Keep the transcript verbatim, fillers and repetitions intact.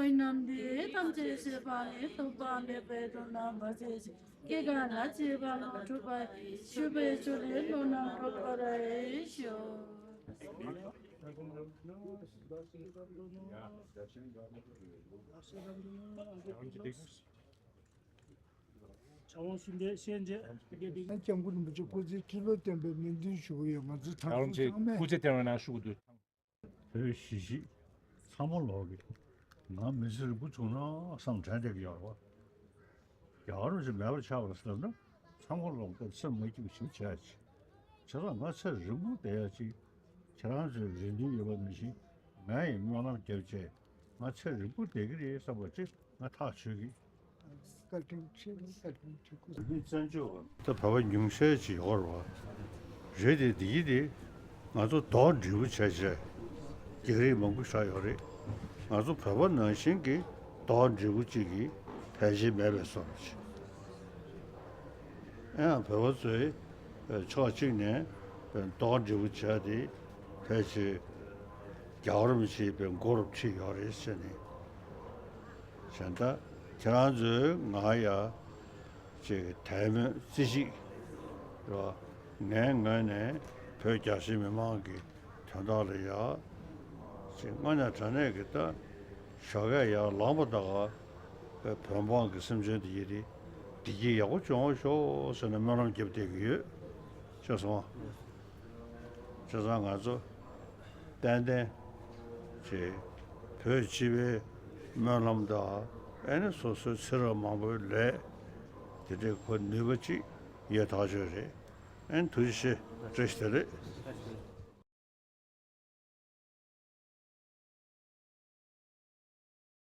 རྣམས་འདི་ཐམས་ཅད་ཤེས་པ་ཡིས། ཐོབ་པ་མེད་པའི་དོན་རྣམ་པར་ཤེས་ཤིང་། སྐྱེ་རྒ་ན་འཆིའི་རྦ་རླབས་འཁྲུགས་པ་ཡི། ཞུགས་པའི་ཆོས་ལས་ལོག་རྣམས་གྲོལ་བར་ཤོག། སྐྱབས་མགོན་རིན་པོ་ཆེ་སྐུ་ཚེ་ཁྲི་ལོ་བརྟན་པའི་སྨོན་འདུན་ཞུ་གི་ཡོད། ང་ཚོ་ད་རང་ཚོ་ཚང་མས་སྐུ་ཚེ་བརྟན་པའི་ནང་བཞུགས་དུས། བོད་གཞིས་བྱེས་ཚང་མ་ལོག་གི། ང་མི་ཚེ་རིང་པོ་བྱུང་ན་བསམ་དྲན་བསྡད་ཀྱི་ཡོད་རེད་བ། རྒྱལ་བ་རིན་པོ་ཆེ་མེད་པར་ཆགས་པར་ཟེར་ན་ཚང་མ་ལོག་སྟེ་སེམས་མ་སྐྱིད་པ་ཞིག་བྱས་ཅིག་བྱས་ཙང་ང་ཚེ་རིང་པོ་བསྡད་ཡ་ཅིག་ཁྱེད་རང་ཚོའི་རེ་འདུན་ཡོད་པ་ནང་བཞིན་ང་ཡི་སྨོན་ལམ་བརྒྱབ་བྱས་ང་ཚེ་རིང་པོ་བསྡད་ཀྱི་རེད་བསམ་པ་ཅིག་ང་ཐག་ཆོད་ཀྱི། བཀའ་དྲིན་ཆེ། བཀའ་དྲིན་ཆེ། སྐུ་གཟུགས་བཙན་བྱོལ་བ། ད་བོད་པ་ཉུང་ཤས་ཅིག་ཡོད་རེད་བ། རེད་དེ་འདི་ཡིན་དེ། ང་ཚོ་རྡོག་འགྲེལ་པོ་བྱས་བྱས། རྒྱག་རེས་མང་པོ་ཞིག་ཡོད་རེད། ང་ཚོ་བོད་པ་ནང་བཞིན་གྱི་རྡོག་འགྲེལ་པོ་གཅིག་གིས་ཕལ་ཆེར་མེད་པའི་བཟོ་འདྲ་ཅིག་ཨེ་ཡང་བོད་པ་ཚོས་ཕྱོགས་གཅིག་ནས་རྡོག་འགྲེལ་པོ་བྱས་ཏེ་ཕལ་ཆེར་རྒྱལ་བ་རིན་པོ་ཆེའི་མགོ་རུ་ཁྲིད་ཡོད་རེད་ཟེར་ནས། གཞན་དག་ཁྱེད་རང་ཚོས་ང་ཡ་ཅིག་དད་མོས་རྩེ་གཅིག་རེད་བ། ངའི་ངོས་ནས་བོད་རྒྱ་ཆེ་མི་མང་གི་དོན་དག་ལ་ཡ་ཅིག་དངོས་གནས་དྲང་གནས་ཀྱི་ད་ཞོགས་ཀས་ཡར་ལངས་པ་དང་བོད་འབངས་ཀྱི་སེམས་ཅན་དེ་ཡི་དེ་བདེ་སྐྱིད་ཡག་པོ་བྱུང་བ་ཤོག་ཟེར་ནས་སྨོན་ལམ་རྒྱབ་བསྡད་ཀྱི་ཡོད། ཤེས་སོང་ཨ། བྱས་ཙང་ང་ཚོ་ཏན་ཏན་ཅིག་བོད་སྤྱི་པའི་སྨོན་ལམ་དང་ཨེ་ནི་སོ་སོའི་ཚེ་རབས་མང་པོའི་ལས་དེ་འདྲའི་ཁོ་ནུས་པ་ཅིག་ཡོད་ཐག་ཆོད་རེད། ཨེ་ནི་ཐུགས་རྗེ་ཆེ། བཀྲ་ཤིས་བདེ་ལེགས།